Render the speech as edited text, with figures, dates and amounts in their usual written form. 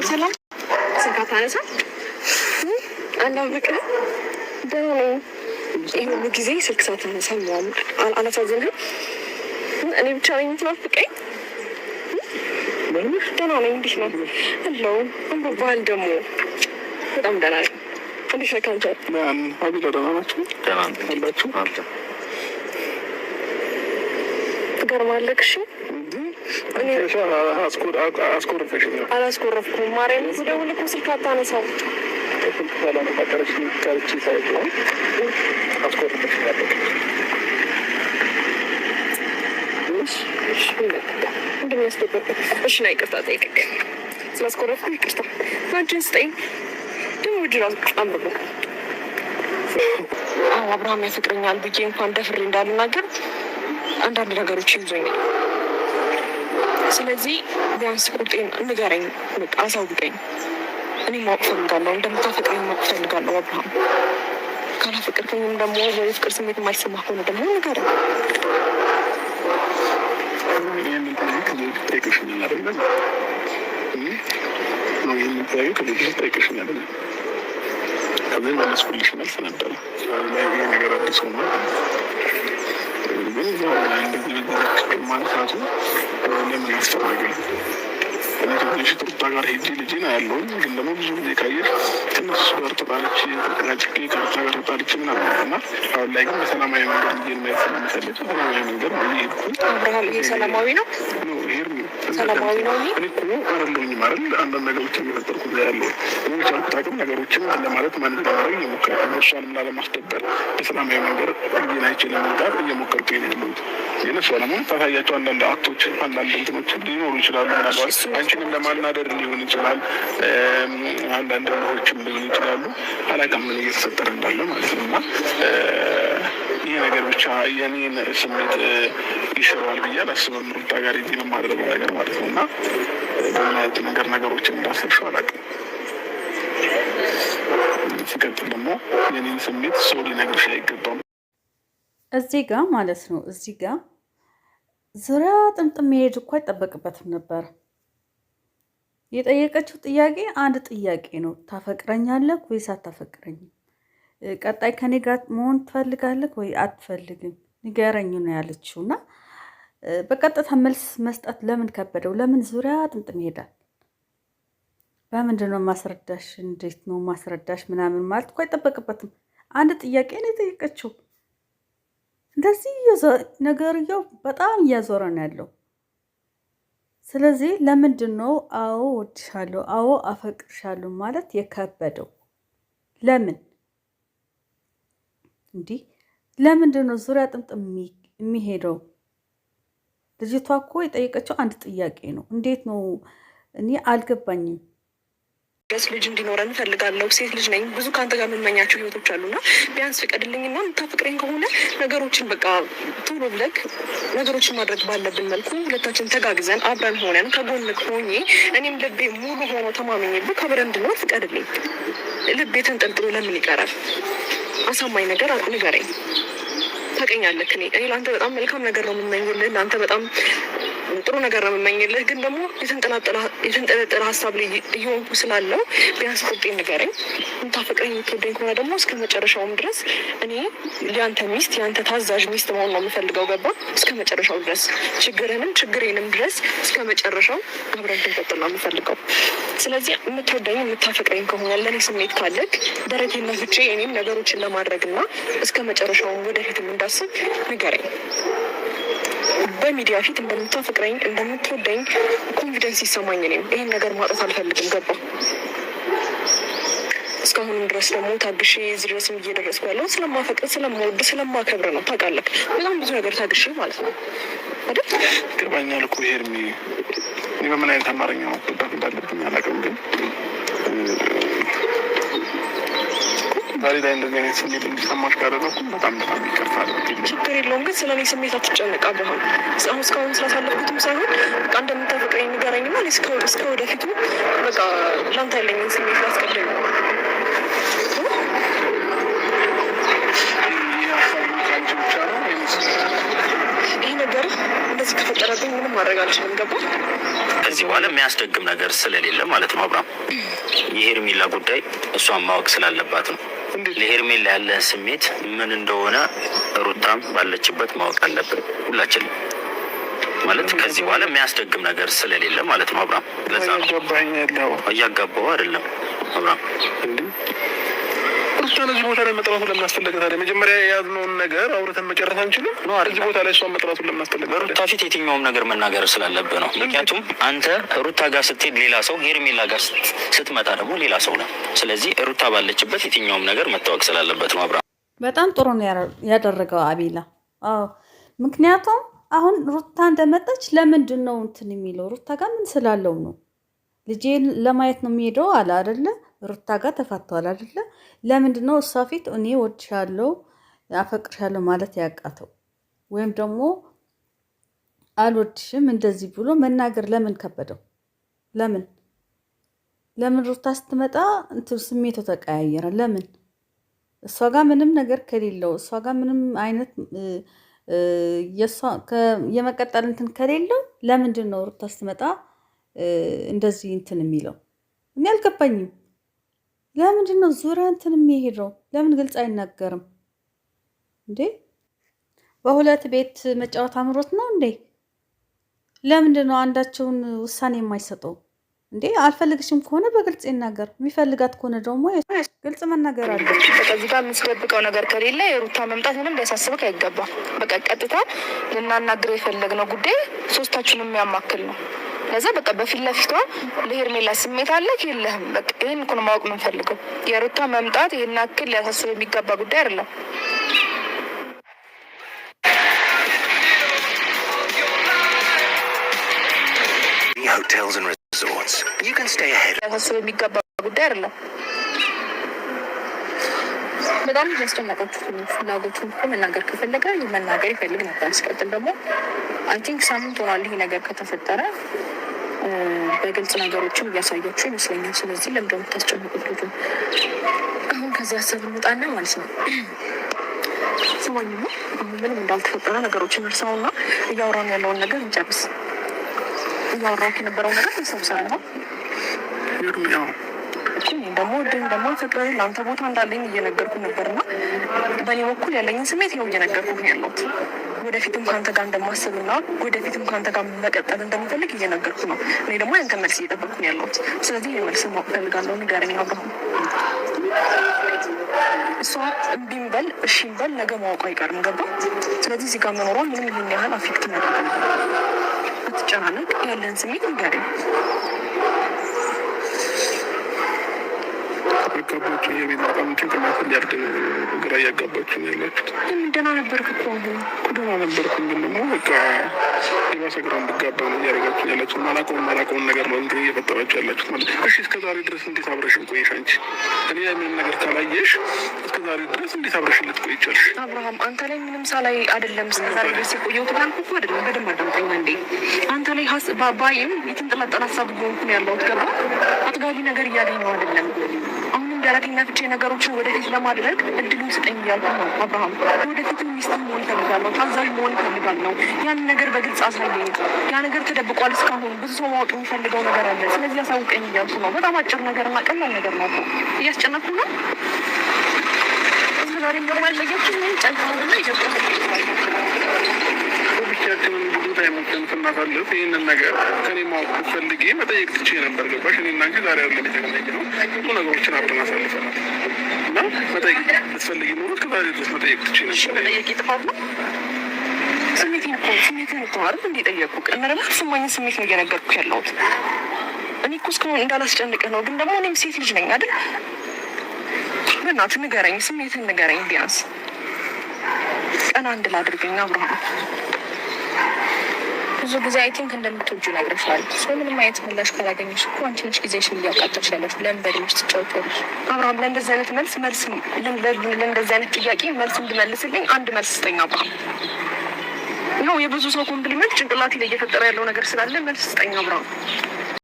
ሰላም ስልክ አታነሳም? አልናፍቅህም? ደህና ነኝ። ይህ ሁሉ ጊዜ ስልክ ሳታነሳ ምናምን አላሳዝንህም? እኔ ብቻ ነኝ የምትናፍቀኝ? ደህና ነኝ። እንዴት ነው አለው። አምሮብሃል ደግሞ። በጣም ደህና ነኝ። እንዴት ነህ ከአንተ? አቢላ ደህና ናችሁ አላችሁ? ትገርማለህ። እሺ አስኮረፈሽኝ። አላስኮረፍኩም። ማርያም ስደውል እኮ ስልክ አታነሳም። ስልክ ሳላነሳ ቀርቼ ሳይሆን አስኮረፈሽኝ። ምንድን ነው ያስደበርኩት? እሺ ና ይቅርታ ጠይቅክ። ስላስኮረፍኩ ይቅርታ። እጅን ስጠኝ። ደግሞ እጅ እራሱ አምሮብሃል። አዎ አብርሃም ያፈቅረኛል ብዬ እንኳን ደፍሬ እንዳልናገር አንዳንድ ነገሮች ይዞኛል። ስለዚህ ቢያንስ ቁርጤን ንገረኝ፣ በቃ አሳውቀኝ። እኔ ማወቅ ፈልጋለሁ፣ እንደምታፈቅረኝ ማወቅ ፈልጋለሁ አብርሃም። ካላፈቅርከኝም ደግሞ ወይ ፍቅር ስሜት የማይሰማ ከሆነ ደግሞ ንገረኝ። ይህንን ጥያቄ ከዚህ በፊት ጠይቀሽኛል አይደለ? ይህንን ጥያቄ ከዚህ በፊት ጠይቀሽኛል አይደለ? ከዚህ መለስኩልሽ መልስ ነበረ። ይሄ ነገር አዲስ ሆኖ ግን እዛው ላይ እንደዚህ ነገር ማንሳቱ ለምን አስፈለገ? እኔ ከዚህ በፊት ሩታ ጋር ሄጄ ልጄን አያለሁኝ። ግን ደግሞ ብዙ ጊዜ ካየሽ ከእነሱ ጋር ተጣልቼ ተጨቃጭቄ ከሩታ ጋር ተጣልቼ ምናምን ነው እና አሁን ላይ ግን በሰላማዊ መንገድ ልጄን ማየት ስለምፈልግ በሰላማዊ መንገድ ነው እየሄድኩኝ። አብርሃም ይሄ ሰላማዊ ነው? ሄርሚ ሰላማዊ ነው ይሄ? እኔ እኮ አይደለሁኝም አይደል? አንዳንድ ነገሮችን እየፈጠርኩ ነው ያለው። እኔ በቻልኩት አቅም ነገሮችን ለማለት manage ለማድረግ እየሞከርኩ ነው። እሷንም ላለማስደበር በሰላማዊ መንገድ ልጄን አይቼ ለመምጣት እየሞከርኩኝ ነው ያለሁት። ግን እሷ ደግሞ ታሳያቸው አንዳንድ act ኦች፣ አንዳንድ እንትኖች ሊኖሩ ይችላሉ። ምናልባት አንቺንም ለማናደድ ሊሆን ይችላል። አንዳንድ እልሆችም ሊሆኑ ይችላሉ። አላውቅም ምን እየተፈጠረ እንዳለ ማለት ነው እና ይሄ ነገር ብቻ የኔን ስሜት ይሽረዋል ብዬ አላስብም። ሩታ ጋር ሄጄ የማደርገው ነገር ማለት ነው እና በምን አይነት ነገር ነገሮችን እንዳሰብሽው አላውቅም። ሲቀጥል ደግሞ የኔን ስሜት ሰው ሊነግርሽ አይገባም። እዚህ ጋ ማለት ነው እዚህ ጋ ዙሪያ ጥምጥም መሄድ እኮ አይጠበቅበትም ነበር። የጠየቀችው ጥያቄ አንድ ጥያቄ ነው። ታፈቅረኛለህ ወይስ አታፈቅረኝም? ቀጣይ ከኔ ጋር መሆን ትፈልጋለህ ወይ አትፈልግም? ንገረኝ ነው ያለችው። እና በቀጥታ መልስ መስጠት ለምን ከበደው? ለምን ዙሪያ ጥምጥም ይሄዳል? በምንድን ነው ማስረዳሽ? እንዴት ነው ማስረዳሽ? ምናምን ማለት እኮ አይጠበቅበትም። አንድ ጥያቄ ነው የጠየቀችው። እንደዚህ ነገርየው በጣም እያዞረ ነው ያለው። ስለዚህ ለምንድን ነው አዎ እወድሻለሁ፣ አዎ አፈቅርሻለሁ ማለት የከበደው? ለምን እንዲህ ለምንድን ነው ዙሪያ ጥምጥም የሚሄደው? ልጅቷ እኮ የጠየቀችው አንድ ጥያቄ ነው። እንዴት ነው እኔ አልገባኝም። ድረስ ልጅ እንዲኖረን እፈልጋለሁ። ሴት ልጅ ነኝ። ብዙ ከአንተ ጋር የምመኛቸው ህይወቶች አሉና ቢያንስ ፍቀድልኝና የምታፈቅረኝ ከሆነ ነገሮችን በቃ ቶሎ ብለህ ነገሮችን ማድረግ ባለብን መልኩ ሁለታችን ተጋግዘን አብረን ሆነን ከጎንህ ሆኜ እኔም ልቤ ሙሉ ሆኖ ተማምኜብህ አብረን እንድኖር ፍቀድልኝ። ልቤ ተንጠልጥሎ ለምን ይቀራል? አሳማኝ ነገር ንገረኝ። ታውቀኛለህ፣ እኔ ለአንተ በጣም መልካም ነገር ነው የምመኝልህ። ለአንተ በጣም ጥሩ ነገር ነው የምመኝልህ። ግን ደግሞ የተንጠለጠለ ሀሳብ ላይ እየሆንኩ ስላለው ቢያንስ ቁርጤን ንገረኝ። የምታፈቅረኝ የምትወደኝ ከሆነ ደግሞ እስከ መጨረሻውም ድረስ እኔ የአንተ ሚስት የአንተ ታዛዥ ሚስት መሆን ነው የምፈልገው። ገባ? እስከ መጨረሻው ድረስ ችግርህንም ችግሬንም ድረስ እስከ መጨረሻው አብረን እንድንቀጥል ነው የምፈልገው። ስለዚህ የምትወደኝ የምታፈቅረኝ ከሆነ ለእኔ ስሜት ካለክ ደረቴን ነፍቼ እኔም ነገሮችን ለማድረግ እና እስከ መጨረሻውም ወደፊትም እንዳስብ ንገረኝ። በሚዲያ ፊት እንደምታፈቅረኝ እንደምትወደኝ confidence ይሰማኝ። እኔም ይህን ነገር ማጣት አልፈልግም። ገባ? እስካሁንም ድረስ ደግሞ ታግሼ እዚህ ድረስም እየደረስኩ ያለው ስለማፈቅር ስለምወድ ስለማከብር ነው። ታውቃለህ፣ በጣም ብዙ ነገር ታግሼ ማለት ነው አይደል? ይገባኛል እኮ ሄርሚ፣ እኔ በምን አይነት አማርኛ ማስረዳት እንዳለብኝ አላውቅም፣ ግን ዛሬ ላይ እንደዚህ አይነት ስሜት እንዲሰማሽ ካደረኩ በጣም በጣም ይቅርታ። ችግር የለውም ግን ስለ እኔ ስሜት አትጨነቅ አብርሃም። አሁን እስካሁን ስላሳለፍኩትም ሳይሆን በቃ እንደምታፈቅረኝ ንገረኝና እኔ እስከ ወደፊቱ በቃ ለአንተ ያለኝን ስሜት ላስቀድም። ይህ ነገር እንደዚህ ከፈጠረብኝ ምንም ማድረግ አልችልም። ገባ? ከዚህ በኋላ የሚያስደግም ነገር ስለሌለ ማለት ነው አብርሃም። የሄርሜላ ጉዳይ እሷን ማወቅ ስላለባት ነው። ለሄርሜላ ያለህን ስሜት ምን እንደሆነ ሩታም ባለችበት ማወቅ አለብን ሁላችንም። ማለት ከዚህ በኋላ የሚያስደግም ነገር ስለሌለ ማለት ነው። አብርሃም ለዛ ነው እያጋባሁ አይደለም አብርሃም። እሷን እዚህ ቦታ ላይ መጥራቱ ለምን አስፈለገ ታዲያ? መጀመሪያ የያዝነውን ነገር አውርተን መጨረስ አንችልም? እዚህ ቦታ ላይ እሷን መጥራቱን ለምን አስፈለገ? በሩታ ፊት የትኛውም ነገር መናገር ስላለብህ ነው። ምክንያቱም አንተ ሩታ ጋር ስትሄድ ሌላ ሰው፣ ሄርሜላ ጋር ስትመጣ ደግሞ ሌላ ሰው ነው። ስለዚህ ሩታ ባለችበት የትኛውም ነገር መታወቅ ስላለበት ነው። አብርሃም በጣም ጥሩ ነው ያደረገው አቤላ። አዎ ምክንያቱም አሁን ሩታ እንደመጣች ለምንድን ነው እንትን የሚለው? ሩታ ጋር ምን ስላለው ነው? ልጄን ለማየት ነው የሚሄደው አለ አደለ? ሩታ ጋር ተፋቷል አደለ? ለምንድን ነው እሷ ፊት እኔ ወድሻለሁ አፈቅርሻለሁ ማለት ያቃተው? ወይም ደግሞ አልወድሽም እንደዚህ ብሎ መናገር ለምን ከበደው? ለምን ለምን ሩታ ስትመጣ እንትን ስሜቱ ተቀያየረ? ለምን እሷ ጋር ምንም ነገር ከሌለው፣ እሷ ጋር ምንም አይነት የመቀጠል እንትን ከሌለው ለምንድን ነው ሩታ ስትመጣ እንደዚህ እንትን የሚለው? እኔ አልገባኝም። ለምንድን ነው ዙሪያ እንትን የሚሄደው? ለምን ግልጽ አይናገርም እንዴ? በሁለት ቤት መጫወት አምሮት ነው እንዴ? ለምንድን ነው አንዳቸውን ውሳኔ የማይሰጠው እንዴ? አልፈልግሽም ከሆነ በግልጽ ይናገር። የሚፈልጋት ከሆነ ደግሞ ግልጽ መናገር አለ። በቃ እዚህ ጋር የምትደብቀው ነገር ከሌለ የሩታ መምጣት ምንም ሊያሳስብክ አይገባም። በቃ ቀጥታ ልናናግረው የፈለግነው ጉዳይ ሶስታችንም የሚያማክል ነው። ለዛ በቃ በፊት ለፊቷ ለሄርሜላ ስሜት አለክ የለህም? በቃ ይህን እኮ ነው ማወቅ የምንፈልገው። የሩታ መምጣት ይህን ያክል ሊያሳስብ የሚገባ ጉዳይ አይደለም። ሊያሳስብ የሚገባ ጉዳይ አይደለም። በጣም ያስጨነቀችው ፍላጎቱን እኮ መናገር ከፈለገ መናገር ይፈልግ ነበር። ሲቀጥል ደግሞ I think ሳምንት ሆኗል ይሄ ነገር ከተፈጠረ፣ በግልጽ ነገሮችን እያሳያችሁ ይመስለኛል። ስለዚህ ለምደ የምታስጨንቁት ልጁ? አሁን ከዚህ ሀሳብ እንውጣና ማለት ነው። ስማኝማ፣ ምንም እንዳልተፈጠረ ነገሮችን እርሳውና እያወራን ያለውን ነገር እንጨርስ። እያወራሁት የነበረው ነገር እንሰብሰብ ነው። ደግሞ ወደኝ ደግሞ ፍቅር ለአንተ ቦታ እንዳለኝ እየነገርኩ ነበርና በእኔ በኩል ያለኝን ስሜት ይኸው እየነገርኩ ነው ያለሁት። ወደፊትም ከአንተ ጋር እንደማስብና ወደፊትም ከአንተ ጋር መቀጠል እንደምፈልግ እየነገርኩ ነው። እኔ ደግሞ ያንተ መልስ እየጠበቅኩ ነው ያለሁት። ስለዚህ ይህ መልስ ማወቅ እፈልጋለሁ። ንገረኝ አብርሃም። እሷ እምቢም በል እሺም በል ነገ ማወቁ አይቀርም። ገባ? ስለዚህ እዚህ ጋር መኖሯ ምንም ይህን ያህል affect ያደርግ አትጨናነቅ። ያለን ስሜት ንገረኝ። ያጋባችሁ የቤት በጣም ጭንቅላት ሊያርድ ግራ እያጋባችሁ ነው ያላችሁት። ደህና ነበርክ እኮ አሁን ደህና ነበርኩ፣ ግን ደግሞ በቃ የባሰ ግራ እንድጋባ ነው እያደረጋችሁ ያላችሁት። ማላውቀውን ነገር ነው እንትን እየፈጠራችሁ ያላችሁት ማለት ነው። እሺ እስከ ዛሬ ድረስ እንዴት አብረሽን ቆየሽ አንቺ? እኔ ላይ ምንም ነገር ካላየሽ እስከ ዛሬ ድረስ እንዴት አብረሽን ልትቆይ ቻልሽ? አብርሃም አንተ ላይ ምንም ሳላይ አይደለም እስከ ዛሬ ድረስ የቆየሁት ላልኩህ እኮ አይደለም። በደንብ አዳምጠኛ እንዴ። አንተ ላይ ባይም የተንጠላጠለ ሀሳብ ጎንኩን ነው ያለሁት። ገባ? አጥጋቢ ነገር እያገኘሁ አይደለም። አሁንም ደረቴን ነፍቼ ነገሮችን ወደፊት ለማድረግ እድሉን ስጠኝ እያልኩ ነው አብርሃም። ወደፊት ሚስት መሆን እፈልጋለሁ፣ ታዛዥ መሆን እፈልጋለሁ። ያን ነገር በግልጽ አሳየኝ። ያ ነገር ተደብቋል እስካሁን። ብዙ ሰው ማወቅ የሚፈልገው ነገር አለ። ስለዚህ አሳውቀኝ እያልኩ ነው። በጣም አጭር ነገርና ቀላል ነገር ነው። እያስጨነኩ ነው። እስከ ዛሬ normal ለየችን ጨንቀና ኢትዮጵያ ብቻችንን ብዙ time ኦችን ስናሳልፍ ይህንን ነገር ከኔ ማወቅ ብትፈልጊ መጠየቅ ትችይ ነበር። ገባሽ? እኔ እና አንቺ ዛሬ አይደለም የተገናኘነው፣ ብዙ ነገሮችን አብረን አሳልፈናል እና መጠየቅ ብትፈልጊ ኖሮ እስከ ዛሬ ድረስ መጠየቅ ትችይ ነበር። መጠየቅ ጥፋት ነው? ስሜቴን እኮ ስሜቴን እኮ አይደል እንደ ጠየቅኩህ እና ደግሞ የተሰማኝን ስሜት ነው እየነገርኩህ ያለሁት። እኔ እኮ እስካሁን እንዳላስጨንቅህ ነው፣ ግን ደግሞ እኔም ሴት ልጅ ነኝ አይደል? በእናትህ ንገረኝ፣ ስሜትህን ንገረኝ። ቢያንስ ቀና እንድል አድርገኝ አብርሃም። ብዙ ጊዜ I think እንደምትወጂው ነግረሻል። ሰው ምንም አይነት ምላሽ ካላገኘሽ እኮ አንቺ ነሽ ጊዜሽን እያቃጠልሽ ያለሽ። ለምን በእድሜሽ ትጫወቻለሽ? አብርሃም ለእንደዚህ አይነት መልስ መልስ ለእንደዚህ አይነት ጥያቄ መልስ እንድመልስልኝ አንድ መልስ ስጠኝ አብርሃም። ይኸው የብዙ ሰው compliment ጭንቅላቴ ላይ እየፈጠረ ያለው ነገር ስላለ መልስ ስጠኝ አብርሃም።